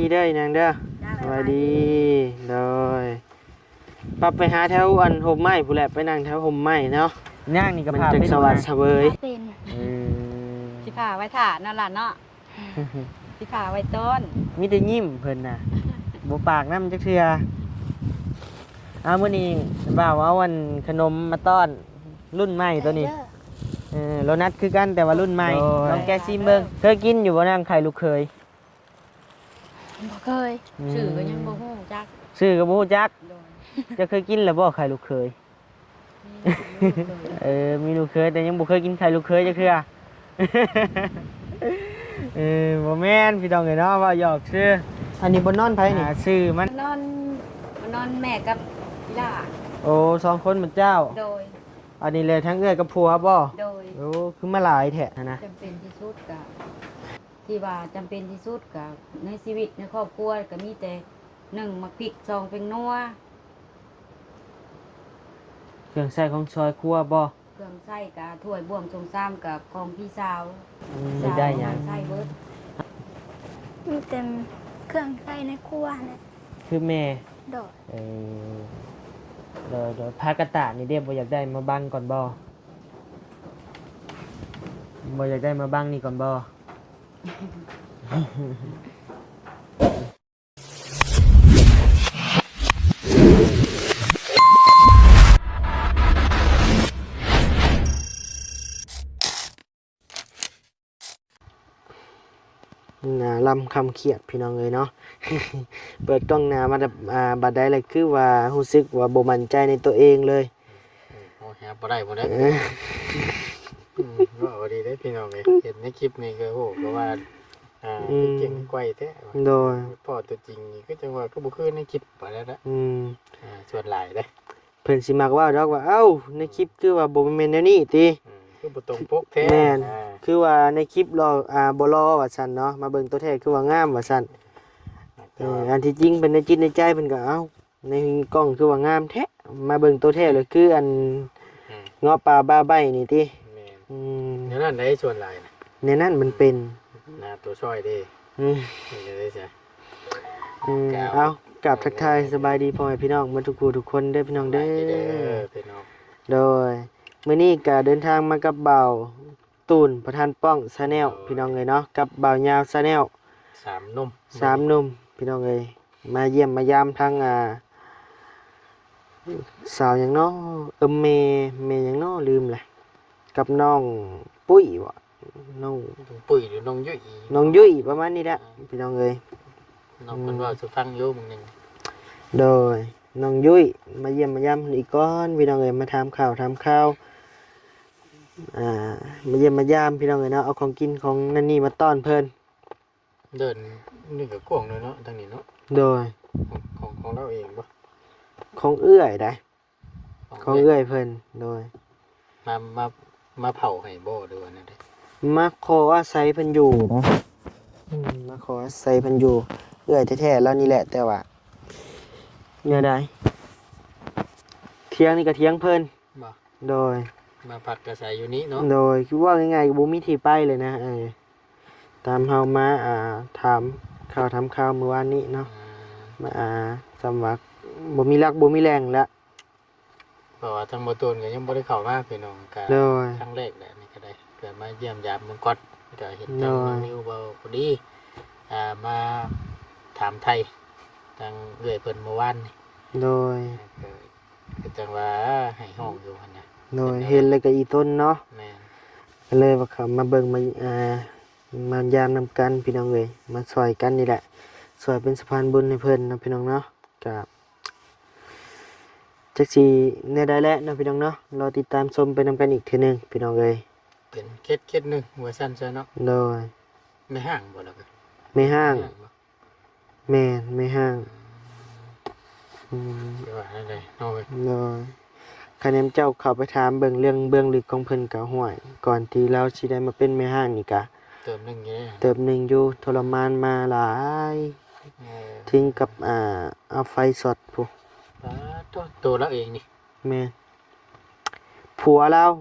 ດີເດີນາງເດີ. ສະບາຍດີ. ໂດຍ ປັບໄປຫາແຖວອັນຮົ່ມໄມ້ພຸ້ນແຫຼະ ໄປນັ່ງແຖວຮົ່ມໄມ້ເນາະ. ນາງນີ້ກໍ ມັນ ພາ ຈະ ໄປ ສະຫວັດ ເນາະ ສະເຫວີຍ. ເປັນ ເອີ ຊິພາໄວ້ຖ້າເນາະຫຼານເນາະ. ຊິພາໄວ້ຕ້ອນ. ມີແຕ່ຍິ້ມເພິ່ນນະ ບໍ່ປາກນຳຈັກເທື່ອ. ເອົາ ມື້ນີ້ບ່າວເອົາອັນຂະໜົມມາຕ້ອນ ລຸ້ນໃໝ່ໂຕນີ້. ເອີ ໂດນັດຄືກັນ ແຕ່ວ່າລຸ້ນໃໝ່. ໂດຍ ລອງແກະຊີມເບິ່ງ. ເຄີຍກິນຢູ່ບໍ່ນາງ ໄຂ່ລູກເຂີຍ? ບໍ່ເຄີຍ. ອືມ ຊື່ກໍຍັງບໍ່ຮູ້ຈັກ. ຊື່ກໍບໍ່ຮູ້ຈັກ. ໂດຍ ເຈົ້າເຄີຍກິນແລ້ວບໍ່ ໄຂ່ລູກເຂີຍ? ເອີ ມີລູກເຂີຍ ແຕ່ຍັງບໍ່ເຄີຍກິນໄຂ່ລູກເຂີຍຈັກເທື່ອ. ເອີ ບໍ່ແມ່ນພີ່ນ້ອງເອີຍເນາະ ເວົ້າຫຍອກຊື່. ອັນນີ້ບ່ອນນອນໃຜນີ້? ອ່າ ຊື່ມັນ ນອນ ນອນແມ່ກັບອີ່ຫຼ້າ. ໂອ້ ສອງຄົນໝົດເຈົ້າ. ໂດຍ ອັນນີ້ແຫຼະ ທັງເອື້ອຍກັບຜົວບໍ່? ໂດຍ ໂອ້ ຄືມາຫຼາຍແທ້ຫັ້ນນະ. ຈຳເປັນທີ່ສຸດກະ ທີ່ວ່າຈຳເປັນທີ່ສຸດກໍໃນຊີວິດໃນຄອບຄົວກໍມີແຕ່ ໜຶ່ງ ໝາກພິກ ສອງ ແປ້ງນົວ. ເຄື່ອງໃຊ້ຂອງຊອຍຄົວບໍ່? ເຄື່ອງໃຊ້ກໍຖ້ວຍ ບ່ວງ ຊອງຊາມກໍຂອງພີ່ສາວ. ອືມ ພີ່ສາວ ໄດ້ຫຍັງ ໃຊ້ເບິດ. ມີແຕ່ເຄື່ອງໃຊ້ໃນຄົວຫັ້ນແຫຼະ. ຄືແມ່? ໂດຍ ເອີ ໂດຍ ໂດຍ. ຜ້າກະຕ່ານີ້ເດ້ ບໍ່ຢາກໄດ້ມາບັງກ່ອນບໍ່? ບໍ່ຢາກໄດ້ມາບັງນີ້ກ່ອນບໍ່? ໜ້າລຳຄຳຂຽດພີ່ນ້ອງເອີຍເນາະ. ເປີດກ້ອງໜ້າມາແບບ ອ່າ ບາດໃດລະຄືວ່າຮູ້ສຶກວ່າບໍ່ໝັ້ນໃຈໃນຕົວເອງເລີຍ. ອືມ ໂອ້ຍ ຮັບບໍ່ໄດ້ບໍ່ໄດ້. ເອີ ອືມ ເວົ້າດີເດ້ພີ່ນ້ອງເອີຍ ເຫັນໃນຄລິບນີ້ກໍ ໂອ້ ກໍວ່າ ອ່າ ອືມ ເກັ່ງໄກວແທ້. ໂດຍ ພໍ້ຕົວຈິງນີ້ຄືຈັ່ງວ່າ ຄືບໍ່ຄືໃນຄລິບປານໃດນະ. ອືມ ອ່າ ສ່ວນຫຼາຍເດ້ ເພິ່ນຊິມັກເວົ້າດອກວ່າ ເອົ້າ ໃນຄລິບຄືວ່າບໍ່ແມ່ນແນວນີ້ຕິ ອືມ ຄືບໍ່ຕົງປົກແທ້. ແມ່ນ ອ່າ ຄືວ່າໃນຄລິບຫຼໍ່ ອ່າ ບໍ່ຫຼໍ່ວ່າຊັ້ນເນາະ ມາເບິ່ງໂຕແທ້ຄືວ່າງາມວ່າຊັ້ນ. ແຕ່ວ່າ ເອີ ອັນທີ່ຈິງເພິ່ນໃນຈິດໃນໃຈເພິ່ນກໍ ເອົ້າ ໃນກ້ອງຄືວ່າງາມແທ້ ມາເບິ່ງໂຕແທ້ລະຄືອັນ ອືມ ເງາະປ່າບ້າໃບ້ນີ້ຕິ. ແມ່ນ ອືມ ແນວນັ້ນໄດ໋ ສ່ວນຫຼາຍນະ ແນວນັ້ນມັນເປັນ ອືມ ໜ້າໂຕຊ່ອຍເດ້. ອືມ ເປັນຈັ່ງໃດຊະ? ອືມ ເອົາ ກາບທັກທາຍສະບາຍດີພໍ່ແມ່ພີ່ນ້ອງເບິດທຸກຜູ້ທຸກຄົນເດີພີ່ນ້ອງເດີ. ສະບາຍດີເດີພີ່ນ້ອງ. ໂດຍ ມື້ນີ້ກະເດີນທາງມາກັບບ່າວ ຕູນ ປະທານປ້ອງ Channel ໂດຍ ພີ່ນ້ອງເອີຍເນາະ ກັບບ່າວຍາວ Channel ສາມໜຸ່ມ ສາມໜຸ່ມພີ່ນ້ອງເອີຍ ມາຢ້ຽມມາຢາມທາງ ອ່າ ສາວຫຍັງເນາະ ເອີ ແມ່ ແມ່ຫຍັງເນາະ ລືມແຫຼະ ກັບນ້ອງປຸ້ຍບໍ ນ້ອງ ນ້ອງປຸ້ຍ ຫຼື ນ້ອງຍຸ້ຍ ນ້ອງຍຸ້ຍ ປະມານນີ້ແຫຼະ ອືມ ພີ່ນ້ອງເອີຍ. ນ້ອງເພິ່ນ ອືມ ເວົ້າສູ່ຟັງຢູ່ມື້ໜຶ່ງ. ໂດຍ ນ້ອງຍຸ້ຍ ມາຢ້ຽມມາຢາມເພິ່ນອີກກ່ອນ ພີ່ນ້ອງເອີຍ ມາຖາມຂ່າວຖາມຂ່າວ ອ່າ ມາຢ້ຽມມາຢາມພີ່ນ້ອງເອີຍເນາະ ເອົາຂອງກິນຂອງນັ້ນນີ້ມາຕ້ອນເພິ່ນ. ເດີ່ນນີ້ກໍກວ້າງເລີຍເນາະ ທາງນີ້ເນາະ. ໂດຍ ຂອງ ຂອງ ຂອງລາວເອງບໍ່? ຂອງເອື້ອຍໃດ໋ ຂອງເອື້ອຍ ຂອງເອື້ອຍເພິ່ນ. ໂດຍ ມາ ມາ ມາເຝົ້າໃຫ້ບໍ່ ຫຼືວ່າແນວໃດ? ມາຂໍອາໄສເພິ່ນຢູ່ນະ ອືມ ມາຂໍອາໄສເພິ່ນຢູ່ ເອື້ອຍແທ້ໆລາວນີ້ແຫຼະ ແຕ່ວ່າແນວໃດ ຖຽງນີ້ກໍຖຽງເພິ່ນ. ບໍ່? ໂດຍ ມາພັກອາໄສຢູ່ນີ້ເນາະ. ໂດຍ ຄືເວົ້າງ່າຍໆ ກໍບໍ່ມີທີ່ໄປເລີຍນະ ເອີ ຕາມເຮົາມາ ອ່າ ຖາມຂ່າວ ຖາມຂ່າວມື້ວານນີ້ເນາະ ອ່າ ມາ ອ່າ ສ່ຳວ່າບໍ່ມີຫຼັກບໍ່ມີແຫຼ່ງແລ້ວ ເພາະວ່າທາງບໍ່ຕູນກໍຍັງບໍ່ໄດ້ເຂົ້າມາ ພີ່ນ້ອງ ກໍ ໂດຍ ຄັ້ງແລກແຫຼະ ນີ້ກໍໄດ້ ກໍມາຢ້ຽມຢາມເບິ່ງກ່ອນ ກໍເຫັນ ໂດຍ ທາງນ້ອງນິວເວົ້າພໍດີ ອ່າ ມາຖາມໄຖ່ທາງເອື້ອຍເພິ່ນມື້ວານນີ້. ໂດຍ ກໍ ຄືຈັ່ງວ່າໄຫ້ຮ້ອງຢູ່ຫັ້ນນະ. ໂດຍ ເຫັນແລ້ວກໍອີຕົນເນາະ. ແມ່ນ ກໍເລີຍວ່າເຂົ້າມາເບິ່ງມາ ອ່າ ມາຢາມນຳກັນພີ່ນ້ອງເອີຍ ມາຊ່ອຍກັນນີ້ແຫຼະ ຊ່ອຍເປັນສະພານບຸນໃຫ້ເພິ່ນເນາະພີ່ນ້ອງເນາະ. ກໍຈັກຊິແນວໃດແຫຼະເນາະພີ່ນ້ອງເນາະ ລໍຕິດຕາມຊົມໄປນຳກັນອີກເທື່ອໜຶ່ງພີ່ນ້ອງເອີຍ. ເປັນເຂດ ເຂດໜຶ່ງວ່າຊັ້ນຊະເນາະ. ໂດຍ ແມ່ຮ້າງບໍ່ລະ? ແມ່ຮ້າງ ແມ່ຮ້າງບໍ່? ແມ່ນ ແມ່ຮ້າງ. ອືມ ຊິວ່າແນວໃດເນາະເອີຍ. ໂດຍ ຄັນແມ່ນເຈົ້າເຂົ້າໄປຖາມເບິ່ງເລື່ອງເບື້ອງລຶກຂອງເພິ່ນກໍ ຫ້ວຍ ກ່ອນທີ່ລາວຊິໄດ້ມາເປັນແມ່ຮ້າງນີ້ກະເຕີບໜຶ່ງຢູ່ເດ້ ເຕີບໜຶ່ງຢູ່ ທໍລະມານມາຫຼາຍ ເອີ ເຖິງກັບ ອ່າ ເອົາໄຟຊັອດພຸ້ນ. ປາດໂທ້ ໂຕລາວເອງນີ້? ແມ່ນ ຜົວລາວ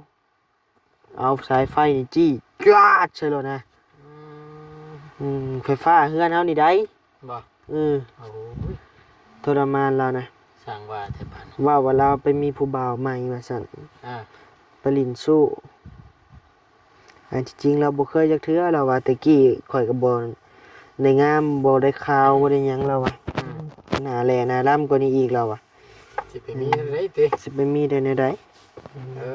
ເອົາສາຍໄຟນີ້ຈີ້ຈວາດໃສ່ໂລດນະ. ອືມ ອືມ ໄຟຟ້າເຮືອນເຮົານີ້ໃດ໋. ບໍ່? ເອີ ໂອ້ຍ ທໍລະມານລາວນະ. ຊ່າງວ່າແທ້ບາດນີ້ ເວົ້າວ່າລາວໄປມີຜູ້ບ່າວໃໝ່ວ່າຊັ້ນ ອ່າ ໄປຫຼິ້ນຊູ້. ອັນທີ່ຈິງລາວບໍ່ເຄີຍຈັກເທື່ອ ລາວວ່າ. ແຕ່ກີ້ຂ້ອຍກໍບໍ່ໄດ້ງາມ ບໍ່ໄດ້ຂາວ ບໍ່ໄດ້ຫຍັງ ລາວວ່າ. ອືມ ໜ້າແຫຼ້ໜ້າລຳກວ່ານີ້ອີກ ລາວວ່າ. ຊິໄປມີແນວໃດຕິ? ຊິໄປມີໄດ້ແນວໃດ? ເອີ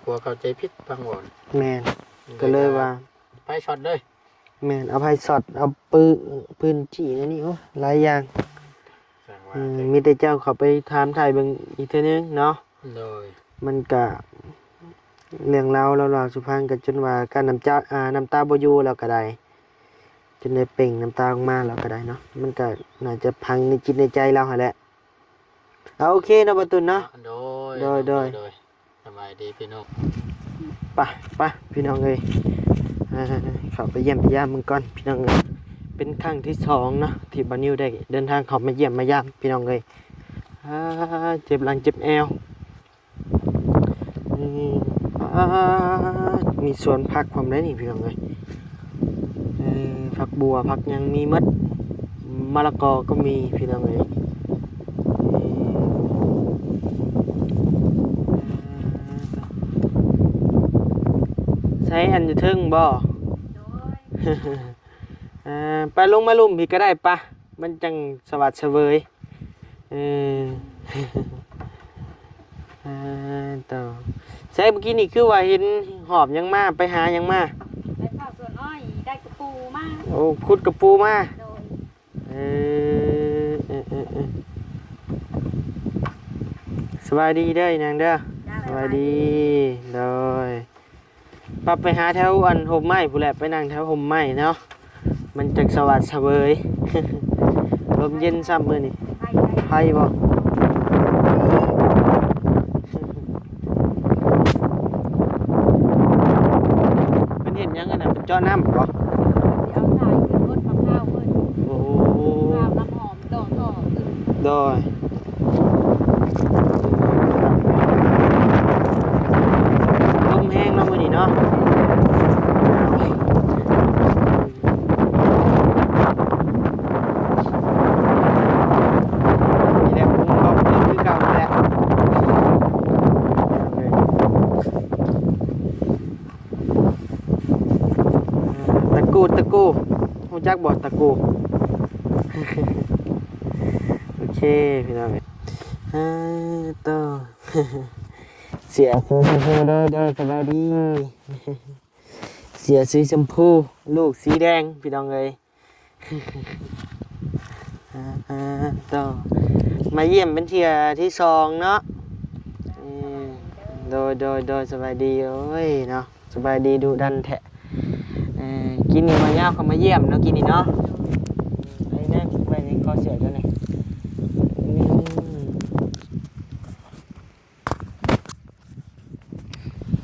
ຜົວເຂົ້າໃຈຜິດຟັງເວົ້າ. ແມ່ນ ກໍເລີຍວ່າ ໄຟຊັອດເລີຍ. ແມ່ນ ເອົາໄຟຊັອດ ເອົາປືນ ປືນຈີ້ແນວນີ້ ໂອ້ ຫຼາຍຢ່າງ. ຊ່າງວ່າ ອືມ ແທ້ ມີແຕ່ເຈົ້າເຂົ້າໄປຖາມຖ່າຍເບິ່ງອີກເທື່ອໜຶ່ງເນາະ. ໂດຍ ມັນກະເລື່ອງລາວລາວໆສູ່ຟັງ ກະຈົນວ່າກັ້ນນ້ຳຕາ ນ້ຳຕາບໍ່ຢູ່ແລ້ວກະໄດ້ ຈົນໄດ້ເປັ່ງນ້ຳຕາອອກມາແລ້ວກະໄດ້ເນາະ. ມັນກະໜ້າຈະຝັງໃນຈິດໃນໃຈລາວຫັ້ນແຫຼະ. ເອົາ ໂອເຄເນາະ ບ່າວຕຸນເນາະ. ໂດຍ ໂດຍ ໂດຍ ໂດຍ ໂດຍ. ສະບາຍດີພີ່ນ້ອງ. ໄປ ໄປ ພີ່ນ້ອງເອີຍ ເຂົ້າໄປຢ້ຽມໄປຢາມເບິ່ງກ່ອນພີ່ນ້ອງເອີຍ. ເປັນຄັ້ງທີສອງເນາະ ທີ່ບ່າວນິວໄດ້ເດີນທາງເຂົ້າມາຢ້ຽມມາຢາມພີ່ນ້ອງເອີຍ. ອ່າ ເຈັບຫຼັງເຈັບແອວ. ອືມ ອ່າ ມີສວນຜັກພ້ອມໄດ໋ນີ້ພີ່ນ້ອງເອີຍ. ເອີ ຜັກບົ່ວ ຜັກຫຍັງມີໝົດ ມະລະກອກໍມີພີ່ນ້ອງເອີຍ. ໃສ ອັນຢູ່ເທິງບໍ່? ໂດຍ ເອີ ໄປລົງມາລຸ່ມພີ້ກໍໄດ້ປະ ມັນຈັ່ງສະຫວັດສະເຫວີຍ. ເອີ ອ່າ ຕໍ່ ໃສ ມື້ກີ້ນີ້ຄືວ່າເຫັນຫອບຫຍັງມາ ໄປຫາຫຍັງມາ? ໄປເຝົ້າສວນອ້ອຍ ໄດ້ກະປູມາ. ໂອ້ ຂຸດກະປູມາ. ໂດຍ ເອີ ເອີ ເອີ ເອີ ສະບາຍດີເດີນາງເດີ. ສະບາຍດີ. ໂດຍ ປັບໄປຫາແຖວອັນຮົ່ມໄມ້ພຸ້ນແຫຼະ ໄປນັ່ງແຖວຮົ່ມໄມ້ເນາະ ມັນຈັກສະຫວັດສະເຫວີຍ. ລົມເຢັນຊ້ຳມື້ນີ້. ໄຟບໍ່? ເພິ່ນເຮັດຫຍັງອັນນັ້ນ? ເຈາະນ້ຳບໍ່? ຊິເອົາສາຍຂຶ້ນລົດມະພ້າວເພິ່ນ. ໂອ້ ມະພ້າວນ້ຳຫອມ. ໂດຍ ໂດຍ ໂດຍ. ລົມແຮງເນາະມື້ນີ້ເນາະ. ນີ້ແຫຼະ ມຸມກ້ອງຄືເກົ່ານີ້ແຫຼະ. ຕະກູ ຕະກູ ຮູ້ຈັກບໍ່ ຕະກູ? ໂອເຄ ພີ່ນ້ອງ ອ່າ ຕໍ່ ເສື້ອສີຊົມພູ ໂດຍ ໂດຍ ສະບາຍດີ. ເສື້ອສີຊົມພູ ລູກສີແດງ ພີ່ນ້ອງເອີຍ. ອ່າ ຕໍ່ ມາຢ້ຽມເປັນເທື່ອທີສອງເນາະ. ອືມ ໂດຍ ໂດຍ ໂດຍ ສະບາຍດີ. ໂອ້ຍເນາະ ສະບາຍດີ ດຸດັນແທ້. ເອີ ກິນນີ້ມາຍາມເຂົ້າມາຢ້ຽມເນາະ ກິນນີ້ເນາະ. ໄອ້ແນງ ໄວ້ໃນຄໍເສື້ອເຈົ້ານີ້. ອືມ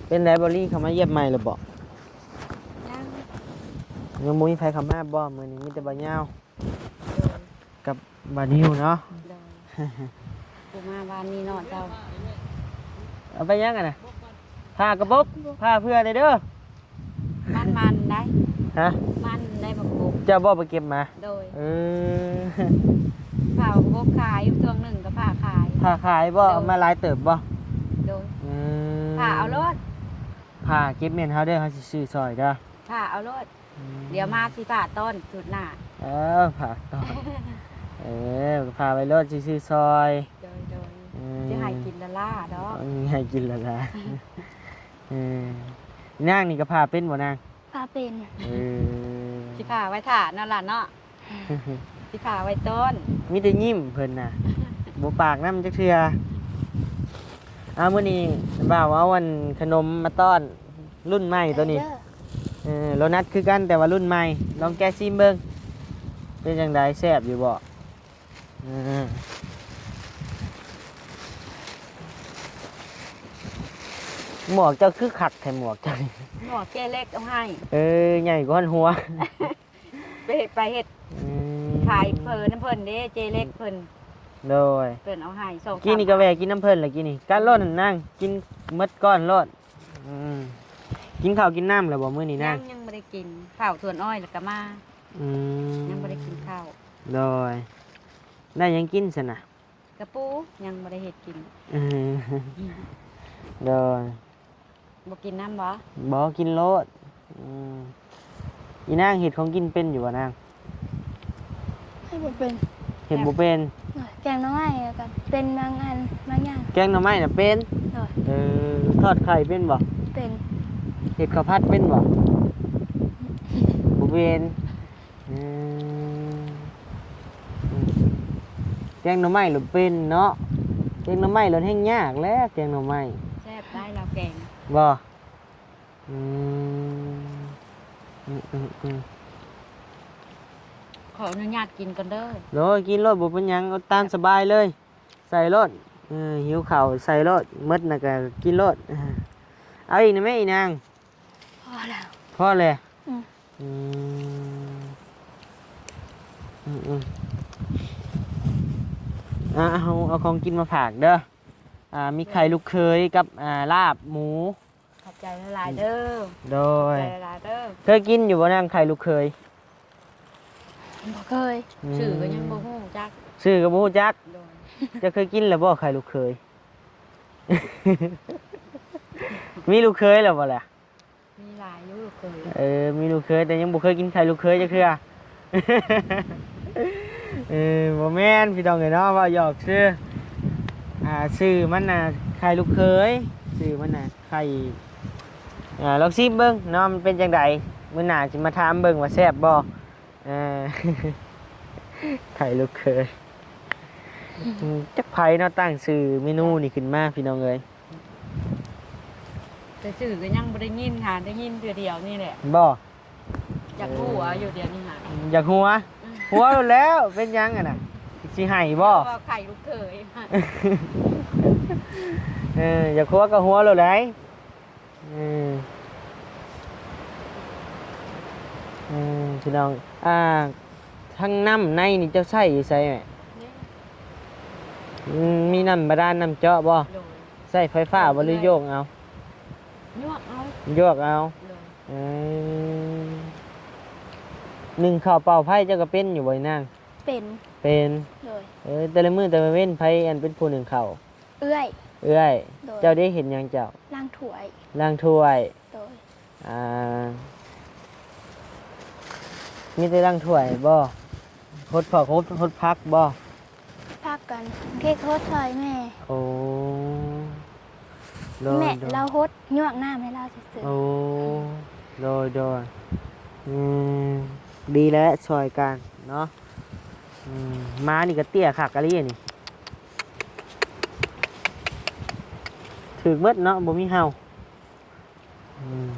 ເປັນໃດ ບ່າວລີເຂົ້າມາຢ້ຽມໃໝ່ແລ້ວບໍ່? ຍັງ ຍັງບໍ່ມີໃຜເຂົ້າມາບໍ່? ມື້ນີ້ມີແຕ່ບ່າວຍາວ ໂດຍ ກັບບ່າວນິວເນາະ. ໂດຍ ຜູ້ມາວານນີ້ເນາະເຈົ້າ. ເອົາໄປຫຍັງຫັ້ນນະ? ຜ້າກະບົກ ຜ້າເພື່ອແດ່ເດີ. ມັນ ມັນໄດ໋. ຮະ? ມັນໄດ໋ ບັກບົກ. ເຈົ້າບໍ່ໄປເກັບມາ? ໂດຍ. ເອີ ຜ້າບັກບົກຂາຍ ຊ່ວງໜຶ່ງກໍຜ້າຂາຍ. ຜ້າຂາຍບໍ່? ໂດຍ. ເອົາມາຫຼາຍເຕີບບໍ່? ໂດຍ. ອືມ ຜ້າເອົາໂລດ. ຜ້າເກັບແມ່ນເຮົາເດີ ເຮົາຊິຊື້ຊ່ອຍເດີ. ຜ້າເອົາໂລດ. ອືມ ດຽວມາຊິຜ້າຕ້ອນຊຸດໜ້າ. ເອີ ຜ້າຕ້ອນ. ເອີ ຜ້າໄວ້ໂລດ ຊິຊື້ຊ່ອຍ. ໂດຍ ໂດຍ. ອືມ ຊິໃຫ້ກິນລະລາດອກ. ເອີ ໃຫ້ກິນລະລາ. ເອີ ນາງນີ້ກໍຜ່າເປັນບໍ່ນາງ? ຜ່າເປັນ. ເອີ ຊິຜ່າໄວ້ຖ້າເນາະຫຼານເນາະ. ຊິຜ່າໄວ້ຕ້ອນ. ມີແຕ່ຍິ້ມເພິ່ນນະ ບໍ່ປາກນຳຈັກເທື່ອ. ເອົາ ມື້ນີ້ບ່າວເອົາອັນຂະໜົມມາຕ້ອນ ລຸ້ນໃໝ່ໂຕນີ້. ເອີ ໂລນັດຄືກັນ ແຕ່ວ່າລຸ້ນໃໝ່. ລອງແກະຊີມເບິ່ງ ເປັນຈັ່ງໃດ ແຊບຢູ່ບໍ່? ເອີ ໝວກເຈົ້າຄືຄັກແທ້ ໝວກເຈົ້ານີ້. ໝວກເຈ້ເລັກເອົາໃຫ້. ເອີ ໃຫຍ່ກວ່າຫົວ. ໄປເຮັດ ໄປເຮັດ ອືມ ຂາຍເຜີນຳເພິ່ນເດ້ ເຈ້ເລັກເພິ່ນ. ໂດຍ. ເພິ່ນເອົາໃຫ້ສອງ ກີ້ນີ້ກໍແວ່ກິນນຳເພິ່ນລະ ກີ້ນີ້. ກັນໂລດນາງ ກິນໝົດກ່ອນໂລດ. ອືມ ກິນເຂົ້າກິນນ້ຳແລ້ວບໍ່ມື້ນີ້ນາງ? ຍັງ ຍັງບໍ່ໄດ້ກິນ. ເຂົ້າສວນອ້ອຍແລ້ວກໍມາ. ອືມ ຍັງບໍ່ໄດ້ກິນເຂົ້າ. ໂດຍ ໄດ້ຫຍັງກິນຊັ້ນນະ? ກະປູ ຍັງບໍ່ໄດ້ເຮັດກິນ. ເອີ ໂດຍ ບໍ່ກິນນຳບໍ່? ບໍ່ ກິນໂລດ. ອືມ ອີນາງເຮັດຂອງກິນເປັນຢູ່ບໍ່ນາງ? ເຮັດບໍ່ເປັນ. ເຮັດບໍ່ເປັນ. ແກງໜໍ່ໄມ້ກໍເປັນບາງອັນບາງຢ່າງ. ແກງໜໍ່ໄມ້ນະເປັນ? ໂດຍ. ເອີ ທອດໄຂ່ເປັນບໍ່? ເປັນ. ເຮັດເຂົ້າຜັດເປັນບໍ່? ບໍ່ເປັນ. ອືມ ອືມ ແກງໜໍ່ໄມ້ລະເປັນເນາະ. ແກງໜໍ່ໄມ້ລະແຮ່ງຍາກແຫຼະ ແກງໜໍ່ໄມ້. ແຊບໄດ໋ລາວແກງ. ບໍ່? ອືມ ອືມໆໆ ຂໍອະນຸຍາດກິນກ່ອນເດີ. ໂດຍ ກິນໂລດ ບໍ່ເປັນຫຍັງ ເອົາຕາມສະບາຍເລີຍ. ໃສ່ໂລດ ເອີ ຫິວເຂົ້າໃສ່ໂລດ ໝົດນະກະກິນໂລດ. ເອົາອີກນະແມ່ອີນາງ. ພໍແລ້ວ ພໍແລ້ວ. ອືມ ອືມ ອືມໆ ອ່າ ເຮົາເອົາຂອງກິນມາຝາກເດີ. ອ່າ ມີໄຂ່ລູກເຂີຍກັບ ອ່າ ລາບໝູ. ຂອບໃຈຫຼາຍໆເດີ. ໂດຍ ຂອບໃຈຫຼາຍໆເດີ. ເຄີຍກິນຢູ່ບໍ່ນາງ ໄຂ່ລູກເຂີຍ? ບໍ່ເຄີຍ. ອືມ ຊື່ກໍຍັງບໍ່ຮູ້ຈັກ. ຊື່ກໍບໍ່ຮູ້ຈັກ. ໂດຍ. ເຈົ້າເຄີຍກິນແລ້ວບໍ່ໄຂ່ລູກເຂີຍ? ມີລູກເຂີຍແລ້ວບໍ່ລະ? ມີຫຼາຍຢູ່ລູກເຂີຍ. ເອີ ມີລູກເຂີຍ ແຕ່ຍັງບໍ່ເຄີຍກິນໄຂ່ລູກເຂີຍຈັກເທື່ອ. ເອີ ບໍ່ແມ່ນພີ່ນ້ອງເອີຍເນາະ ເວົ້າຫຍອກຊື່. ອ່າ ຊື່ມັນນະໄຂ່ລູກເຂີຍ ຊື່ມັນນະໄຂ່. ອ່າ ລອງຊີມເບິ່ງເນາະ ມັນເປັນຈັ່ງໃດ. ມື້ໜ້າຊິມາຖາມເບິ່ງວ່າແຊບບໍ່. ເອີ ໄຂ່ລູກເຂີຍ. ອືມ ຈັກໃຜເນາະຕັ້ງຊື່ເມນູນີ້ຂຶ້ນມາພີ່ນ້ອງເອີຍ. ແຕ່ຊື່ກໍຍັງບໍ່ໄດ້ຍິນຫາ ໄດ້ຍິນເທື່ອດຽວນີ້ແຫຼະ. ບໍ່? ຢາກຮູ້ວ່າຢູ່ດຽວນີ້ຫາ. ຢາກຫົວ? ອືມ ຫົວໂລດແລ້ວ ເປັນຫຍັງຫັ້ນນະ ຊິໃຫ້ບໍ່? ວ່າໄຂ່ລູກເຂີຍ. ເອີ ຢາກຫົວກໍຫົວໂລດໄດ໋. ອືມ ອືມ ພີ່ນ້ອງ ອ່າ ທາງນ້ຳໃນນີ້ເຈົ້າໃຊ້ຢູ່ໃສແມ່? ນີ້ ອືມ ມີນ້ຳບາດານ ນ້ຳເຈາະບໍ່? ໂດຍ. ໃຊ້ໄຟຟ້າບໍ່ ຫຼືໂຍກເອົາ? ໂຍກເອົາ. ໂຍກເອົາ. ໂດຍ. ອືມ ໜຶ້ງເຂົ້າເປົ່າໄຟເຈົ້າກໍເປັນຢູ່ບໍ່ນາງ? ເປັນ. ເປັນ. ໂດຍ. ເອີ ແຕ່ລະມື້ແຕ່ລະເວັນໃຜອັນເປັນຜູ້ໜຶ້ງເຂົ້າ? ເອື້ອຍ. ເອື້ອຍ. ໂດຍ. ເຈົ້າເດ ເຮັດຫຍັງເຈົ້າ? ລ້າງຖ້ວຍ. ລ້າງຖ້ວຍ. ໂດຍ. ອ່າ ມີແຕ່ລ້າງຖ້ວຍບໍ່? ຫົດຜັກ ຫົດ ຫົດຜັກບໍ່? ຜັກກັນ ເຄັກຫົດຊ່ອຍແມ່. ໂອ້ ໂດຍ ແມ່ ໂດຍ ລາວຫົດ ຍວກນ້ຳໃຫ້ລາວຊື່ໆ. ໂອ້ ໂດຍ ໂດຍ. ອືມ ດີແລ້ວຊ່ອຍກັນເນາະ. ອືມ ໝານີ້ກໍເຕ້ຍຄັກອີ່ຫຼີນີ້ ຖືກໝົດເນາະ ບໍ່ມີເຫົ່າ. ອືມ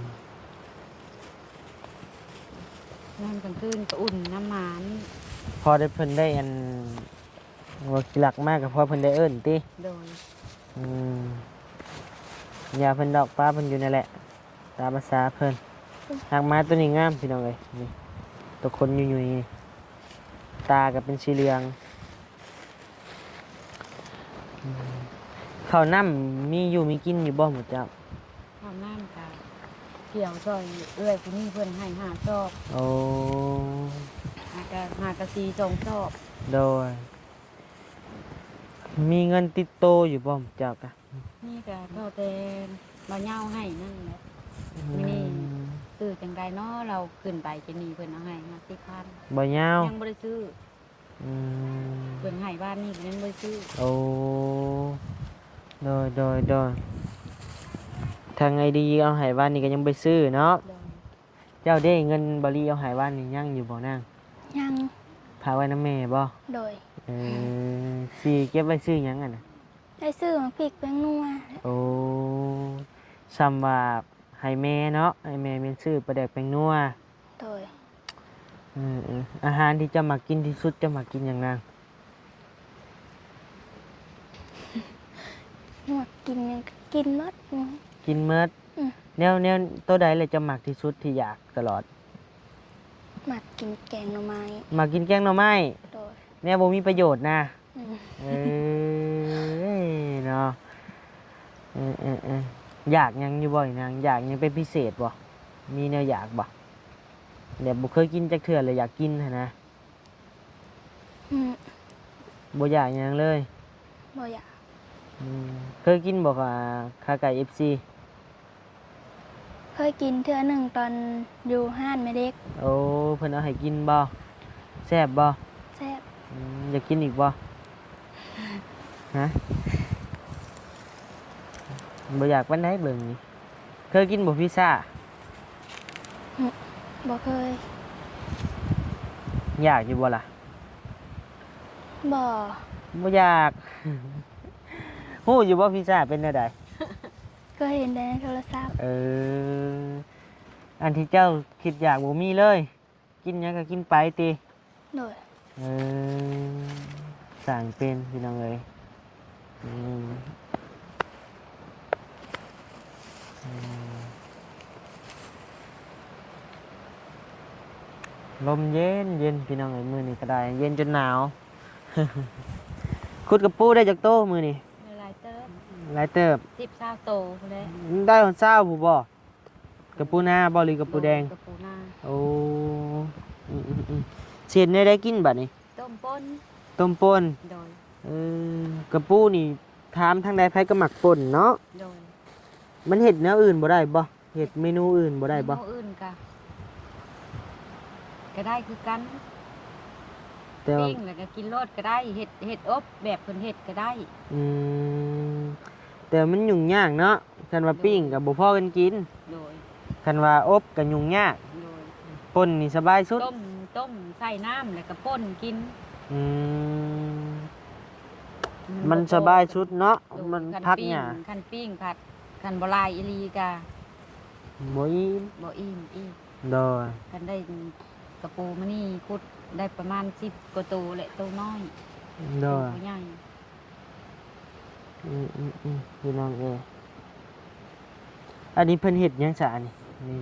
ນອນກາງຄືນກໍອຸ່ນນຳໝານີ້ ພໍໄດ້ເພິ່ນໄດ້ອັນ ວ່າຂີ້ລັກມາກໍພໍເພິ່ນໄດ້ເອີ້ນຕິ? ໂດຍ. ອືມ ຢ່າເພິ່ນດອກ ປາເພິ່ນຢູ່ນັ້ນແຫຼະ ຕາມພາສາເພິ່ນ. ອືມ ຫາກໝາໂຕນີ້ງາມພີ່ນ້ອງເອີຍ ນີ້ ໂຕຂົນຫຍຸ້ຍໆ ນີ້ ຕາກໍເປັນສີເຫຼືອງ. ອືມ ເຂົ້ານ້ຳມີຢູ່ມີກິນຢູ່ບໍ່ໝູ່ເຈົ້າ? ເຂົ້ານ້ຳກະກ່ຽວຊ່ອຍເອື້ອຍຜູ້ນີ້ ເພິ່ນໃຫ້ຫ້າຊອບ. ໂອ້ ຫາກະ ຫາກະສີ່ສອງຊອບ. ໂດຍ. ມີເງິນຕິດໂຕຢູ່ບໍ່ເຈົ້າກະ? ມີກະພໍແຕ່ບ່າວເຍົາໃຫ້ນັ້ນແຫຼະ. ອືມ ມື້ນີ້ຊື້ຈັ່ງໃດເນາະ ລາວຂຶ້ນໄປກິນນີ້ ເພິ່ນເອົາໃຫ້ຫ້າສິບພັນ. ບ່າວເຍົາ ຍັງບໍ່ໄດ້ຊື້. ອືມ ເພິ່ນໃຫ້ວານນີ້ກໍຍັງບໍ່ໄດ້ຊື້. ໂອ້ ໂດຍ ໂດຍ ໂດຍ. ທາງໄອດີເອົາໃຫ້ວານນີ້ກໍຍັງບໍ່ໄດ້ຊື້ເນາະ. ໂດຍ. ເຈົ້າເດ້ ເງິນບ່າວລີເອົາໃຫ້ວານນີ້ຍັງຢູ່ບໍ່ນາງ? ຍັງ. ຝາກໄວ້ນຳແມ່ບໍ່? ໂດຍ. ເອີ ຊິເກັບໄວ້ຊື້ຫຍັງຫັ້ນນະ? ໄດ້ຊື້ໝາກພິກແປ້ງນົວ. ໂອ້ ຊ່ຳວ່າໃຫ້ແມ່ເນາະ ໃຫ້ແມ່ແມ່ນຊື້ປາແດກແປ້ງນົວ. ໂດຍ. ເອີໆ ອາຫານທີ່ເຈົ້າມັກກິນທີ່ສຸດ ເຈົ້າມັກກິນຫຍັງນາງ? ມັກກິນຫຍັງກໍກິນໝົດ. ກິນໝົດ? ອືມ. ແນວ ແນວໂຕໃດລະເຈົ້າມັກທີ່ສຸດທີ່ຢາກຕະຫຼອດ? ມັກກິນແກງໜໍ່ໄມ້. ມັກກິນແກງໜໍ່ໄມ້? ໂດຍ. ແນວບໍ່ມີປະໂຫຍດນະ? ອືມ. ເອີ ເນາະ ເອີໆໆ. ຢາກຫຍັງຢູ່ບໍ່ນາງ? ຢາກຫຍັງເປັນພິເສດບໍ່? ມີແນວຢາກບໍ່? ແບບບໍ່ເຄີຍກິນຈັກເທື່ອ ແລ້ວຢາກກິນຫັ້ນນະ? ອືມ ບໍ່ຢາກຫຍັງເລີຍ? ບໍ່ຢາກ. ອືມ ເຄີຍກິນບໍ່ ຂາ ຂາໄກ່ ເອັຟຊີ? ເຄີຍກິນເທື່ອໜຶ່ງຕອນຢູ່ຮ້ານແມ່ເດັກ. ໂອ້ ເພິ່ນເອົາໃຫ້ກິນບໍ່? ແຊບບໍ່? ແຊບ. ອືມ ຢາກກິນອີກບໍ່? ຮະ? ບໍ່ຢາກປານໃດເບິ່ງນີ້. ເຄີຍກິນບໍ່ພິຊາ? ອືມ ບໍ່ເຄີຍ. ຢາກຢູ່ບໍ່ລະ? ບໍ່. ບໍ່ຢາກ. ຮູ້ຢູ່ບໍ່ພິຊາເປັນແນວໃດ? ເຄີຍເຫັນແຕ່ໃນໂທລະສັບ. ເອີ ອັນທີ່ເຈົ້າຄິດຢາກບໍ່ມີເລີຍ? ກິນຫຍັງກໍກິນໄປຕິ? ໂດຍ. ເອີ ຊ່າງເປັນພີ່ນ້ອງເອີຍ. ອືມ ອືມ ລົມເຢັນໆ ພີ່ນ້ອງເອີຍ ມື້ນີ້ກໍໄດ້ ເຢັນຈົນໜາວ. ຂຸດກະປູໄດ້ຈັກໂຕມື້ນີ້? ໄດ້ຫຼາຍເຕີບ. ຫຼາຍເຕີບ. ສິບ ຊາວໂຕພຸ້ນແຫຼະ. ໄດ້ຮອດຊາວພຸ້ນບໍ່? ກະປູນາບໍ່ ຫຼືກະປູແດງ? ໂດຍ ກະປູນາ. ໂອ້ ອືມໆໆ ຊິເຮັດແນວໃດກິນບັດນີ້? ຕົ້ມປົ່ນ. ຕົ້ມປົ່ນ. ໂດຍ. ເອີ ກະປູນີ້ຖາມທາງໃດໃຜກໍມັກປົ່ນເນາະ. ໂດຍ. ມັນເຮັດແນວອື່ນບໍ່ໄດ້ບໍ່? ເຮັດເມນູອື່ນບໍ່ໄດ້ບໍ່? ເມນູອື່ນກະ ກະໄດ້ຄືກັນ. ແຕ່ວ່າ ປີ້ງແລ້ວກໍກິນໂລດກໍໄດ້ ເຮັດ ເຮັດອົບແບບເພິ່ນເຮັດກໍໄດ້. ອືມ ແຕ່ມັນຫຍຸ້ງຍາກເນາະ ຄັນວ່າ ໂດຍ ປີ້ງກໍບໍ່ພໍກັນກິນ. ໂດຍ. ຄັນວ່າອົບກໍຫຍຸ້ງຍາກ. ໂດຍ. ປົ່ນນີ້ສະບາຍສຸດ. ຕົ້ມ ຕົ້ມໃສ່ນ້ຳແລ້ວກໍປົ່ນກິນ. ອືມ ມັນ ມັນສະບາຍສຸດເນາະ. ໂດຍ. ມັນຜັກຫຍ້າ. ຄັນປີ້ງ ຄັນປີ້ງພັດ ຄັນບໍ່ຫຼາຍອີ່ຫຼີກະ ບໍ່ອີ່ມ ບໍ່ອີ່ມອີກ. ໂດຍ. ຄັນໄດ້ກະປູມານີ້ ຂຸດໄດ້ປະມານສິບກວ່າໂຕແຫຼະ ໂຕນ້ອຍ. ໂດຍ. ໂຕໃຫຍ່. ອືມໆໆ ພີ່ນ້ອງເອີຍ ອັນນີ້ເພິ່ນເຮັດຫຍັງຊະອັນນີ້? ນີ້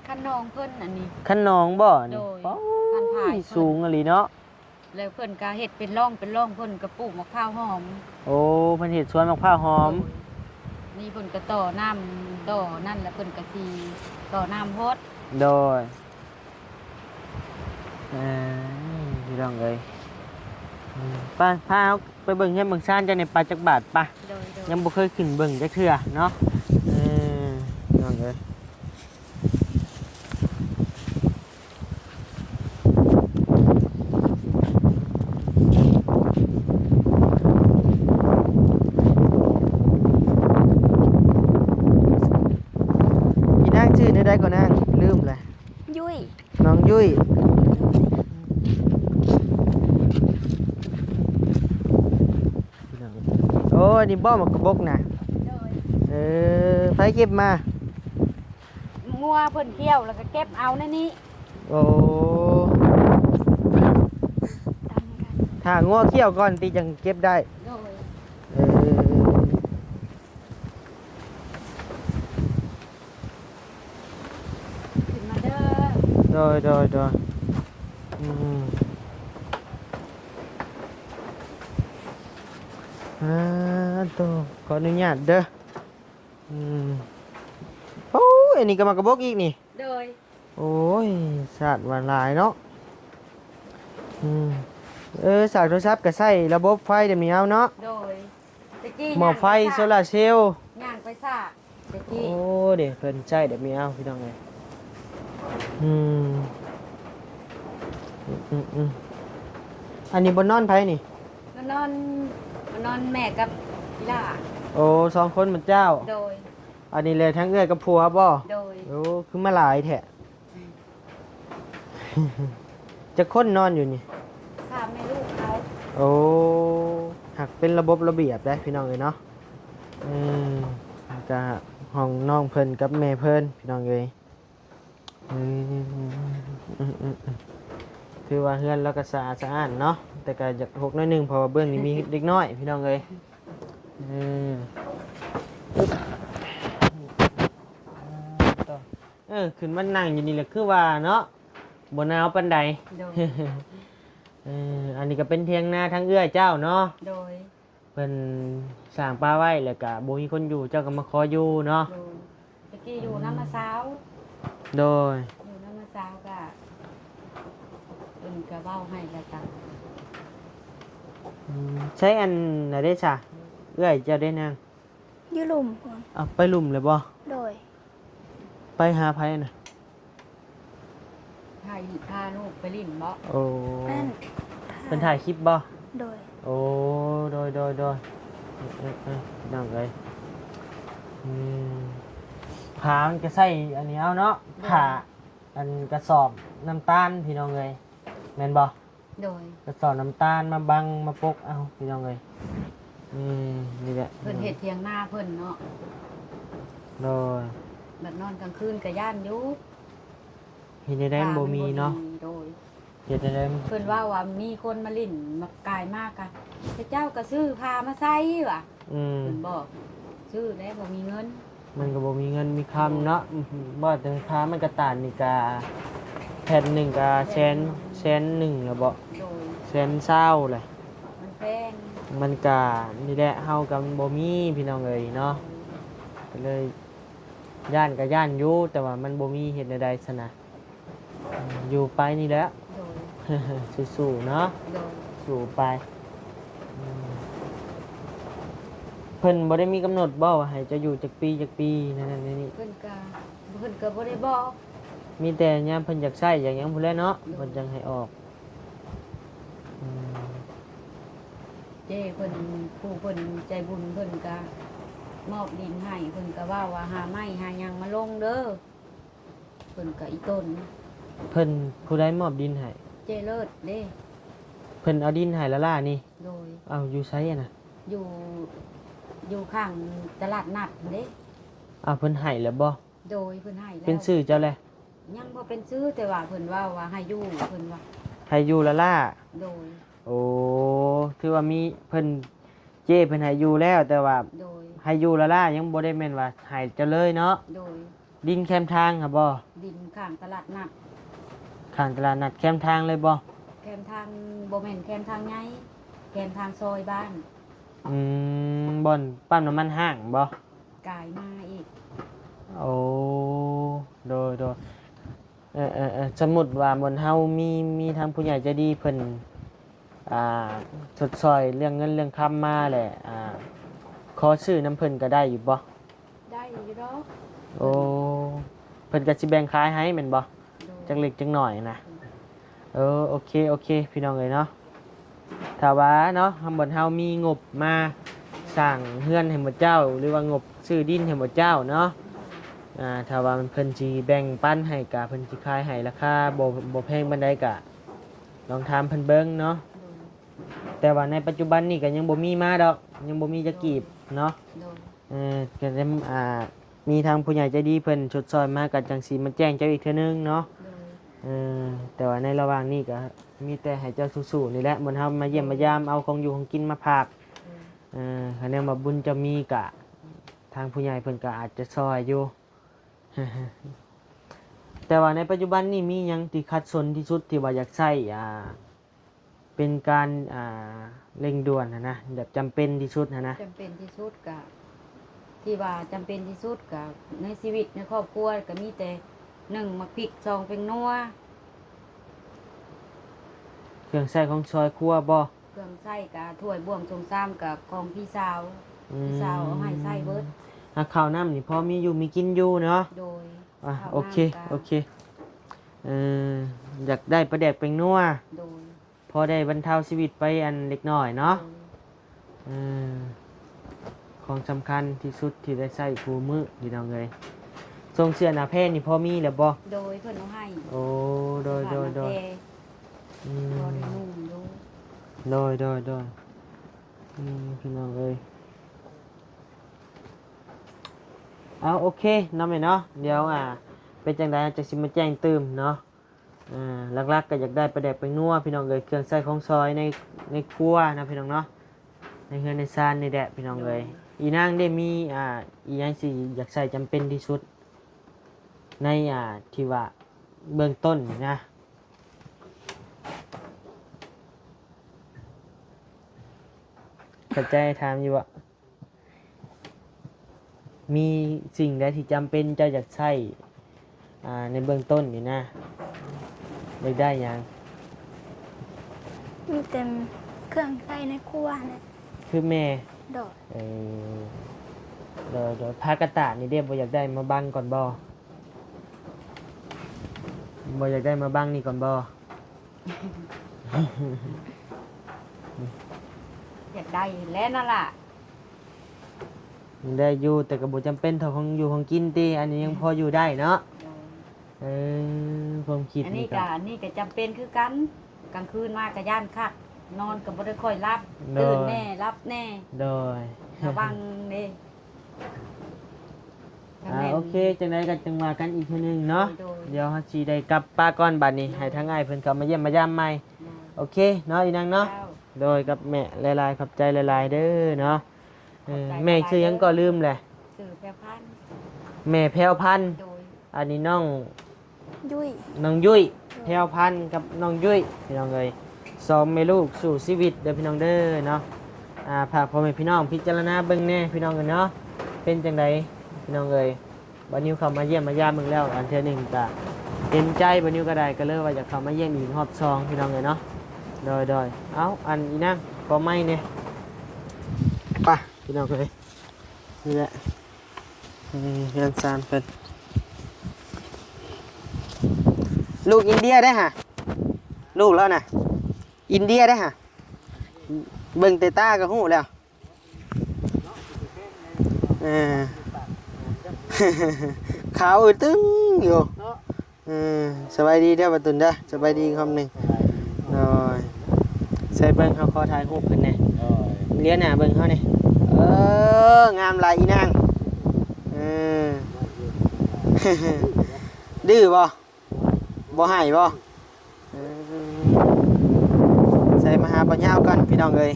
ຄັນນອງເພິ່ນອັນນີ້. ຄັນນອງບໍ່ອັນນີ້? ໂດຍ. ປ້າ ຄັນພາຍເພິ່ນ ສູງອີ່ຫຼີເນາະ. ແລ້ວເພິ່ນກໍເຮັດເປັນຮ່ອງເປັນຮ່ອງ ເພິ່ນກໍປູກໝາກພ້າວຫອມ. ໂອ້ ເພິ່ນເຮັດສວນໝາກພ້າວຫອມ. ໂດຍ. ນີ້ເພິ່ນກໍຕໍ່ນ້ຳ ຕໍ່ນັ້ນ ແລ້ວເພິ່ນກໍຊິຕໍ່ນ້ຳຮອດ. ໂດຍ. ເອີ ພີ່ນ້ອງເອີຍ ອືມ ໄປ ພາເຮົາໄປເບິ່ງເຮືອນເບິ່ງຊານເຈົ້າແດ່ ໄປຈັກບາດ ໄປ. ໂດຍໆ. ຍັງບໍ່ເຄີຍຂຶ້ນເບິ່ງຈັກເທື່ອເນາະ. ເອີ ພີ່ນ້ອງເອີຍ ອີນາງຊື່ແນວໃດກໍນາງ? ລືມແຫຼະ. ຍຸ້ຍ. ນ້ອງຍຸ້ຍ. ໂອ້ ອັນນີ້ບໍ່ ໝາກກະບົກນະ? ໂດຍ. ເອີ ໃຜເກັບມາ? ງົວເພິ່ນຂ້ຽວ ແລ້ວກໍເກັບເອົາໃນນີ້. ໂອ້ ຖ້າງົວຂ້ຽວກ່ອນຕິ ຈັ່ງເກັບໄດ້. ໂດຍ. ເອີ ຂຶ້ນມາເດີ. ໂດຍ ໂດຍ ໂດຍ. ອືມ ອາ ໂຕ ຂໍອະນຸຍາດເດີ. ອືມ ໂອ້ຍ ອັນນີ້ກໍໝາກກະບົກອີກນີ້. ໂດຍ. ໂອ້ຍ ສາດວ່າຫຼາຍເນາະ. ອືມ ເອີ ສາກໂທລະສັບກໍໃຊ້ລະບົບໄຟແບບນີ້ເອົາເນາະ. ໂດຍ. ຕະກີ້ ໝໍ້ໄຟ ຍ່າງໄປສາກ ໂຊລາເຊວ ຍ່າງໄປສາກຕະກີ້. ໂອ້ ເດ້ ເພິ່ນໃຊ້ແບບນີ້ເອົາ ພີ່ນ້ອງເອີຍ. ອືມ ອືມໆ ອັນນີ້ບ່ອນນອນໃຜນີ້? ບ່ອນນອນ ບ່ອນນອນແມ່ກັບອີ່ຫຼ້າ. ໂອ້ ສອງຄົນໝົດເຈົ້າ. ໂດຍ. ອັນນີ້ແຫຼະ ທັງເອື້ອຍກັບຜົວບໍ່? ໂດຍ. ໂອ້ ຄືມາຫຼາຍແທ້. ອືມ ຈັກຄົນນອນຢູ່ນີ້? ສາມແມ່ລູກເຮົາ. ໂອ້ ຫາກເປັນລະບົບລະບຽບເດ້ ພີ່ນ້ອງເອີຍເນາະ. ເອີ ກະຫ້ອງນ້ອງເພິ່ນກັບແມ່ເພິ່ນ ພີ່ນ້ອງເອີຍ. ອືມ ຖືວ່າເຮືອນລາວກໍສະອາດສະອ້ານເນາະ ແຕ່ກໍຢາກຮົກໜ້ອຍໜຶ່ງ ເພາະວ່າເບື້ອງນີ້ມີເດັກນ້ອຍ ພີ່ນ້ອງເອີຍ. ເອີ ເອີ ຂຶ້ນມານັ່ງຢູ່ນີ້ແຫຼະ ຄືວ່າເນາະ ບໍ່ໜາວປານໃດ. ໂດຍ. ເອີ ອັນນີ້ກໍເປັນຖຽງນາທາງເອື້ອຍເຈົ້າເນາະ. ໂດຍ. ເພິ່ນສ້າງປ່າໄວ້ ແລ້ວກະບໍ່ມີຄົນຢູ່ ເຈົ້າກໍມາຂໍຢູ່ເນາະ. ໂດຍ. ຕະກີ້ຢູ່ນຳນ້າສາວ. ໂດຍ. ຢູ່ນຳນ້າສາວ ກະ ກໍເວົ້າໃຫ້ແລ້ວກໍ ອືມ ໃຊ້ອັນນັ້ນເດ້ຊະ ເອື້ອຍເຈົ້າເດ້ນາງ? ຢູ່ລຸ່ມພຸ້ນ. ເອົາ ໄປລຸ່ມແລ້ວບໍ່? ໂດຍ. ໄປຫາໃຜນະ? ພາ ພາລູກໄປຫຼິ້ນບໍ? ໂອ້ ແມ່ນ. ເພິ່ນຖ່າຍຄລິບບໍ? ໂດຍ. ໂອ້ ໂດຍ ໂດຍ ໂດຍ ເອີ ເອີ ເອີ ພີ່ນ້ອງເອີຍ ອືມ ຜ້າມັນກໍໃຊ້ອັນນີ້ເອົາເນາະ ໂດຍ ຜ້າ ອັນກະສອບນ້ຳຕານ ພີ່ນ້ອງເອີຍ ແມ່ນບໍ່? ໂດຍ. ກະສອບນ້ຳຕານມາບັງມາປົກເອົາ ພີ່ນ້ອງເອີຍ ອືມ ນີ້ແຫຼະ ເພິ່ນເຮັດຖຽງນາເພິ່ນເນາະ ໂດຍ ບັດນອນກາງຄືນກະຢ້ານຢູ່ ເຮັດແນວໃດມັນບໍ່ມີເນາະ ໂດຍ ເຮັດແນວໃດ ເພິ່ນເວົ້າວ່າມີຄົນມາຫຼິ້ນ ມາກາຍມາກະ ເຂົາເຈົ້າກະຊື້ຜ້າມາໃສ່ວ່າ ອືມ ເພິ່ນບອກ ຊື້ແລ້ວບໍ່ມີເງິນ ມັນກໍບໍ່ມີເງິນມີຄຳເນາະ ອືມ ວ່າແຕ່ຜ້າໄມ້ກະຕານນີ້ກະ ແຜ່ນໜຶ່ງກະແສນ ແສນໜຶ່ງແລ້ວບໍ? ໂດຍ. ແສນຊາວແຫຼະ ມັນແພງ ມັນກະນີ້ແຫຼະ ເຮົາກໍບໍ່ມີ ພີ່ນ້ອງເອີຍເນາະ ໂດຍ ກໍເລີຍ ຢ້ານກໍຢ້ານຢູ່ ແຕ່ວ່າມັນບໍ່ມີ ເຮັດແນວໃດຊັ້ນນະ ຢູ່ໄປນີ້ແຫຼະ ໂດຍ ສູ້ໆເນາະ ໂດຍ ສູ້ໄປ ອືມ ເພິ່ນບໍ່ໄດ້ມີກຳນົດບໍ່ວ່າໃຫ້ເຈົ້າຢູ່ຈັກປີ ຈັກປີ ນັ້ນໆ ນີ້? ເພິ່ນກະ ເພິ່ນກະບໍ່ໄດ້ບອກ ມີແຕ່ຍາມເພິ່ນຢາກໃຊ້ຢາກຫຍັງພຸ້ນແຫຼະເນາະ ໂດຍ ເພິ່ນຈັ່ງໃຫ້ອອກ ອືມ ເຈ້ເພິ່ນ ຜູ້ເພິ່ນໃຈບຸນເພິ່ນກະມອບດິນໃຫ້ ເພິ່ນກະເວົ້າວ່າຫາໄມ້ຫາຫຍັງມາລົງເດີ ເພິ່ນກະອີ່ຕົນ ເພິ່ນຜູ້ໃດມອບດິນໃຫ້? ເຈ້ເລີດເດ້ ເພິ່ນເອົາດິນໃຫ້ລາລານີ້ ໂດຍ ເອົາ ຢູ່ໃສຫັ້ນນະ? ຢູ່ ຢູ່ຂ້າງຕະຫຼາດນັດຫັ້ນເດ້ ເອົາ ເພິ່ນໃຫ້ແລ້ວບໍ່? ໂດຍ ເພິ່ນໃຫ້ແລ້ວ ເປັນຊື່ເຈົ້າແລ້ວ? ຍັງບໍ່ເປັນຊື່ ແຕ່ວ່າເພິ່ນເວົ້າວ່າໃຫ້ຢູ່ ເພິ່ນວ່າ ໃຫ້ຢູ່ລາລາ ໂດຍ ໂອ້ ຖືວ່າມີເພິ່ນ ເຈ້ເພິ່ນໃຫ້ຢູ່ແລ້ວ ແຕ່ວ່າ ໂດຍ ໃຫ້ຢູ່ລາລາ ຍັງບໍ່ໄດ້ແມ່ນວ່າໃຫ້ເຈົ້າເລີຍເນາະ ໂດຍ ດິນແຄມທາງຫັ້ນບໍ່? ດິນຂ້າງຕະຫຼາດນັດ ຂ້າງຕະຫຼາດນັດ ແຄມທາງເລີຍບໍ່? ແຄມທາງ ບໍ່ແມ່ນແຄມທາງໃຫຍ່ ແຄມທາງຊອຍບ້ານ ອືມ ບ່ອນປ້ຳນ້ຳມັນຮ້າງບໍ່? ກາຍມາອີກ ໂອ້ ໂດຍ ໂດຍ ເອີ ເອີ ເອີ ສົມມຸດວ່າບ່ອນເຮົາມີ ມີທາງຜູ້ໃຫຍ່ໃຈດີເພິ່ນ ອ່າ ຊົດຊ່ອຍເລື່ອງເງິນເລື່ອງຄຳມາແຫຼະ ອ່າ ຂໍຊື້ນຳເພິ່ນກໍໄດ້ຢູ່ບໍ່? ໄດ້ຢູ່ດອກ ໂອ້ ເພິ່ນກໍຊິແບ່ງຂາຍໃຫ້ແມ່ນບໍ່? ໂດຍ ຈັກເລັກຈັກໜ້ອຍນະ ໂດຍ ເອີ ໂອເຄ ໂອເຄ ພີ່ນ້ອງເອີຍເນາະ ຖ້າວ່າເນາະ ທາງບ່ອນເຮົາມີງົບມາສ້າງເຮືອນໃຫ້ໝູ່ເຈົ້າ ຫຼືວ່າງົບຊື້ດິນໃຫ້ໝູ່ເຈົ້າເນາະ ອ່າ ຖ້າວ່າເພິ່ນຊິແບ່ງປັນໃຫ້ ກະເພິ່ນຊິຂາຍໃຫ້ລາຄາບໍ່ ບໍ່ແພງປານໃດ ກະລອງຖາມເພິ່ນເບິ່ງເນາະ ໂດຍ ແຕ່ວ່າໃນປັດຈຸບັນນີ້ກະຍັງບໍ່ມີມາດອກ ຍັງບໍ່ມີຈັກກີບເນາະ ໂດຍ ເອີ ກະໄດ້ ອ່າ ມີທາງຜູ້ໃຫຍ່ໃຈດີເພິ່ນຊົດຊ່ອຍມາ ກໍຈັ່ງຊິມາແຈ້ງເຈົ້າອີກເທື່ອໜຶ່ງເນາະ ໂດຍ ເອີ ແຕ່ວ່າໃນລະຫວ່າງນີ້ກໍມີແຕ່ໃຫ້ເຈົ້າສູ້ໆນີ້ແຫຼະ ໝູ່ເຮົາມາຢ້ຽມມາຢາມ ເອົາຂອງຢູ່ຂອງກິນມາຝາກ ໂດຍ ເອີ ຄັນແນວວ່າບຸນເຈົ້າມີກະ ທາງຜູ້ໃຫຍ່ເພິ່ນກໍອາດຈະຊ່ອຍຢູ່ ແຕ່ວ່າໃນປັດຈຸບັນນີ້ມີຫຍັງທີ່ຂັດສົນທີ່ສຸດ ທີ່ວ່າຢາກໃຊ້ ອ່າ ເປັນການ ອ່າ ເລັ່ງດ່ວນຫັ້ນນະ ແບບຈຳເປັນທີ່ສຸດຫັ້ນນະ? ຈຳເປັນທີ່ສຸດກະ ທີ່ວ່າຈຳເປັນທີ່ສຸດກະ ໃນຊີວິດໃນຄອບຄົວກະມີແຕ່ ໜຶ່ງ ໝາກພິກ ສອງ ແປ້ງນົວ ເຄື່ອງໃຊ້ຂອງຊອຍຄົວບໍ? ເຄື່ອງໃຊ້ກະຖ້ວຍ ບ່ວງ ໂຖງຊາມກະຂອງພີ່ສາວ ອືມ ພີ່ສາວເອົາໃຫ້ໃຊ້ເບິດ ອາ ເຂົ້ານ້ຳນີ້ພໍມີຢູ່ມີກິນຢູ່ເນາະ? ໂດຍ ອາ ເຂົ້ານ້ຳ ໂອເຄ ກະ ໂອເຄ ເອີ ຢາກໄດ້ປາແດກແປ້ງນົວ ໂດຍ ພໍໄດ້ບັນເທົາຊີວິດໄປອັນເລັກນ້ອຍເນາະ ໂດຍ ເອີ ຂອງສຳຄັນທີ່ສຸດທີ່ໄດ້ໃຊ້ຄູ່ມື້ ພີ່ນ້ອງເອີຍ ສົ່ງເສື້ອໜ້າແພນີ້ພໍມີແລ້ວບໍ່? ໂດຍ ເພິ່ນເອົາໃຫ້ ໂອ້ ໂດຍ ໂດຍ ໂດຍ ອືມ ພໍໄດ້ນຸ່ງຢູ່ ໂດຍ ໂດຍ ໂດຍ ອືມ ພີ່ນ້ອງເອີຍ ເອົາ ໂອເຄເນາະແມ່ເນາະ ດຽວ ອ່າ ເປັນຈັ່ງໃດ ເຮົາຈະຊິມາແຈ້ງຕື່ມເນາະ ອ່າ ຫຼັກໆກໍຢາກໄດ້ປາແດກແປ້ງນົວ ພີ່ນ້ອງເອີຍ ເຄື່ອງໃຊ້ຂອງຊອຍໃນ ໃນຄົວນະ ພີ່ນ້ອງເນາະ ໃນເຮືອນໃນຊານນີ້ແຫຼະ ພີ່ນ້ອງເອີຍ ໂດຍ ອີນາງເດ້ມີ ອ່າ ອີຫຍັງຊິຢາກໃຊ້ຈຳເປັນທີ່ສຸດ ໃນ ອ່າ ທີ່ວ່າເບື້ອງຕົ້ນນີ້ນະ ເຂົ້າໃຈຖາມຢູ່ບໍ່? ມີສິ່ງໃດທີ່ຈຳເປັນເຈົ້າຢາກໃຊ້ ອ່າ ໃນເບື້ອງຕົ້ນນີ້ນະ ຢາກໄດ້ຫຍັງ? ມີແຕ່ເຄື່ອງໃຊ້ໃນຄົວຫັ້ນແຫຼະ. ຄືແມ່? ໂດຍ. ເອີ ໂດຍໆ. ຜ້າກັດຕາດນີ້ເດ້ ບໍ່ຢາກໄດ້ມາບັງກ່ອນບໍ່? ບໍ່ຢາກໄດ້ມາບັງນີ້ກ່ອນບໍ່? ຢາກໄດ້ແຫຼະນັ້ນລະ. ໄດ້ຢູ່ ແຕ່ກໍບໍ່ຈຳເປັນເທົ່າຂອງຢູ່ຂອງກິນຕິ. ອັນນີ້ຍັງພໍຢູ່ໄດ້ເນາະ. ໂດຍ. ເອີ ຄວາມຄິດ ອັນນີ້ ນີ້ກໍ ກໍ ອັນນີ້ກໍຈຳເປັນຄືກັນ. ກາງຄືນມາກໍຢ້ານຄັກ ນອນກໍບໍ່ໄດ້ຄ່ອຍຫຼັບ. ໂດຍ. ຕື່ນແດ່ ຫຼັບແດ່. ໂດຍ. ລະວັງເດ້. ອ່າ ໂອເຄ ຈັ່ງໃດກໍຈັ່ງວ່າກັນອີກເທື່ອໜຶ່ງເນາະ. ໂດຍ. ດຽວເຮົາຊິໄດ້ກັບປະກ່ອນບາດນີ້. ໂດຍ. ໃຫ້ທາງອ້າຍເພິ່ນເຂົ້າມາຢ້ຽມມາຢາມໃໝ່. ໂດຍ. ໂອເຄເນາະ ອີນາງເນາະ. ເຈົ້າ. ໂດຍ. ກັບແມ່ຫຼາຍໆ ຂອບໃຈຫຼາຍໆເດີເນາະ. ເອີ ຂອບໃຈຫຼາຍໆເດີ. ແມ່ຊື່ຫຍັງກໍລືມແຫຼະ. ຊື່ແພວພັນ. ແມ່ແພວພັນ. ໂດຍ. ອັນນີ້ນ້ອງ ຍຸ້ຍ ນ້ອງຍຸ້ຍ. ໂດຍ. ແພວພັນກັບນ້ອງຍຸ້ຍ ພີ່ນ້ອງເອີຍ ສອງແມ່ລູກສູ້ຊີວິດເດີພີ່ນ້ອງເດີເນາະ. ອ່າ ຝາກພໍ່ແມ່ພີ່ນ້ອງພິຈາລະນາເບິ່ງແດ່ພີ່ນ້ອງເອີຍເນາະ. ເປັນຈັ່ງໃດພີ່ນ້ອງເອີຍ ບ່າວນິວເຂົ້າມາຢ້ຽມມາຢາມເບິ່ງແລ້ວ ອັນເທື່ອໜຶ່ງກະເຫັນໃຈ ບ່າວນິວກໍໄດ້ ກໍເລີຍວ່າຢາກເຂົ້າມາຢ້ຽມອີກຮອບສອງພີ່ນ້ອງເອີຍເນາະ. ໂດຍໆ. ເອົາ ອັນອີນາງ ຂໍໄມ້ແດ່. ໄປ ພີ່ນ້ອງເອີຍ ນີ້ແຫຼະ ອືມ ເຮືອນຊານເພິ່ນ. ລູກອິນເດຍເດ້ຫະ ລູກລາວນະ ອິນເດຍເດ້ຫະ ເບິ່ງແຕ່ຕາກໍຮູ້ແລ້ວ. ເອີ ຂາວອຶດຕຶງຢູ່. ເອີ ສະບາຍດີເດີ ປະຕຸນເດີ ສະບາຍດີຄຳໜຶ່ງ. ໂດຍ. ໃສ່ເບິ່ງ ເຮົາຂໍຖ່າຍຮູບເພິ່ນແດ່. ໂດຍ. ລຽນໜ້າເບິ່ງເຮົາແດ່. ເອີ ງາມຫຼາຍອີນາງ. ເອີ ດື້ບໍ່? ບໍ່ໃຫ້ບໍ່? ເອີ ໃສ່ມາຫາບ່າວຍາວກ່ອນ ພີ່ນ້ອງເອີຍ.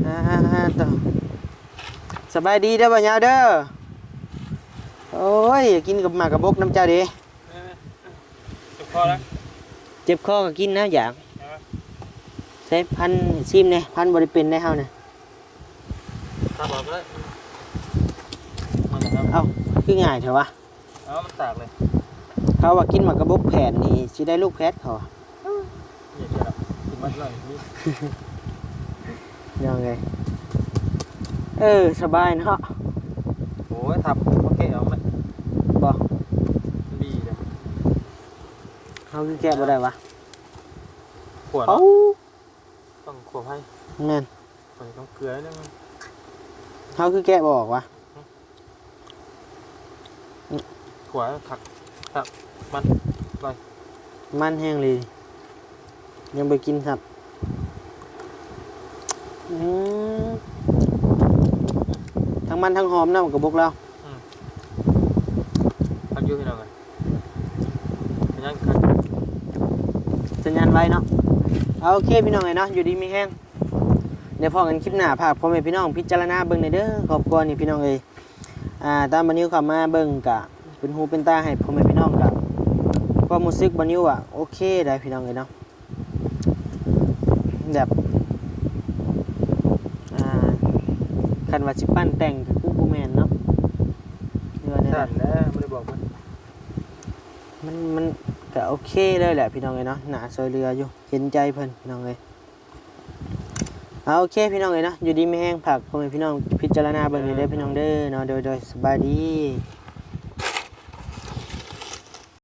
ອ່າ ໂຕ ສະບາຍດີເດີບ່າວຍາວເດີ. ໂອ້ຍ ກິນກັບໝາກກະບົກນຳເຈົ້າເດ້. ເອີ ເຈັບຄໍແລ້ວ ເຈັບຄໍກໍກິນນະ ຢາກ. ເອີ ໃຊ້ພັນຊີມແດ່ ພັນບໍ່ໄດ້ເປັນໄດເຮົານະ. ຕັດອອກກໍໄດ້ ມັນ ມັນ ເອົ້າ ຄືງ່າຍແທ້ວະ. ເອົາ ມັນຕາກເລີຍ ເຂົາວ່າກິນໝາກກະບົກແຜດນີ້ຊິໄດ້ລູກແຝດ ເຂົາວ່າ. ເອີ ນີ້ແຫຼະ ກິນໝາກໜ້ອຍນີ້ ພີ່ນ້ອງເອີຍ. ເອີ ສະບາຍເນາະ. ໂອ້ຍ ທັບ ບໍ່ແກະອອກເລີຍ ບໍ່ ດີເດ້. ເຮົາຄືແກະບໍ່ໄດ້ວະ? ຂວດ ເອົ້າ ເນາະ ຕ້ອງຂວດໃຫ້ ແມ່ນ ຂ້ອຍຕ້ອງເກືອໜຶ່ງ. ເຮົາຄືແກະບໍ່ອອກວະ? ຫຶ? ຂວດຄັກ ຄັກ ມັນ ມັນແຮງເລີຍ ຍັງບໍ່ກິນຊ້ຳ. ອືມ ທັງມັນທັງຫອມນຳ ໝາກກະບົກລາວ. ອືມ ຄັກຢູ່ພີ່ນ້ອງເອີຍ. ສັນຍານຄັກ ສັນຍານໄວເນາະ. ເອົາ ໂອເຄ ພີ່ນ້ອງເອີຍເນາະ ຢູ່ດີມີແຮງ ດຽວພໍ້ກັນຄລິບໜ້າ. ຝາກພໍ່ແມ່ພີ່ນ້ອງພິຈາລະນາເບິ່ງແດ່ເດີ ຄອບຄົວນີ້ ພີ່ນ້ອງເອີຍ. ອ່າ ຕາມບ່າວນິວເຂົ້າມາເບິ່ງກະເປັນຫູເປັນຕາໃຫ້ພໍ່ແມ່ພີ່ນ້ອງ ກະຄວາມຮູ້ສຶກບ່າວນິວວ່າໂອເຄໄດ໋ ພີ່ນ້ອງເອີຍເນາະ. ແບບ ອ່າ ຄັນວ່າຊິປັ້ນແຕ່ງກໍຄືບໍ່ແມ່ນເນາະ ຫຼືວ່າແນວໃດ? ຊັ້ນແຫຼະ ບໍ່ໄດ້ບອກເພິ່ນ. ມັນ ມັນກໍໂອເຄເລີຍແຫຼະ ພີ່ນ້ອງເອີຍເນາະ ໜ້າຊ່ວຍເຫຼືອຢູ່ ເຫັນໃຈເພິ່ນ ພີ່ນ້ອງເອີຍ. ເອົາ ໂອເຄ ພີ່ນ້ອງເອີຍເນາະ ຢູ່ດີມີແຮງ. ຝາກພໍ່ແມ່ພີ່ນ້ອງພິຈາລະນາເບິ່ງແດ່ເດີ ເອີ ພີ່ນ້ອງເດີເນາະ. ໂດຍໆ ສະບາຍດີ.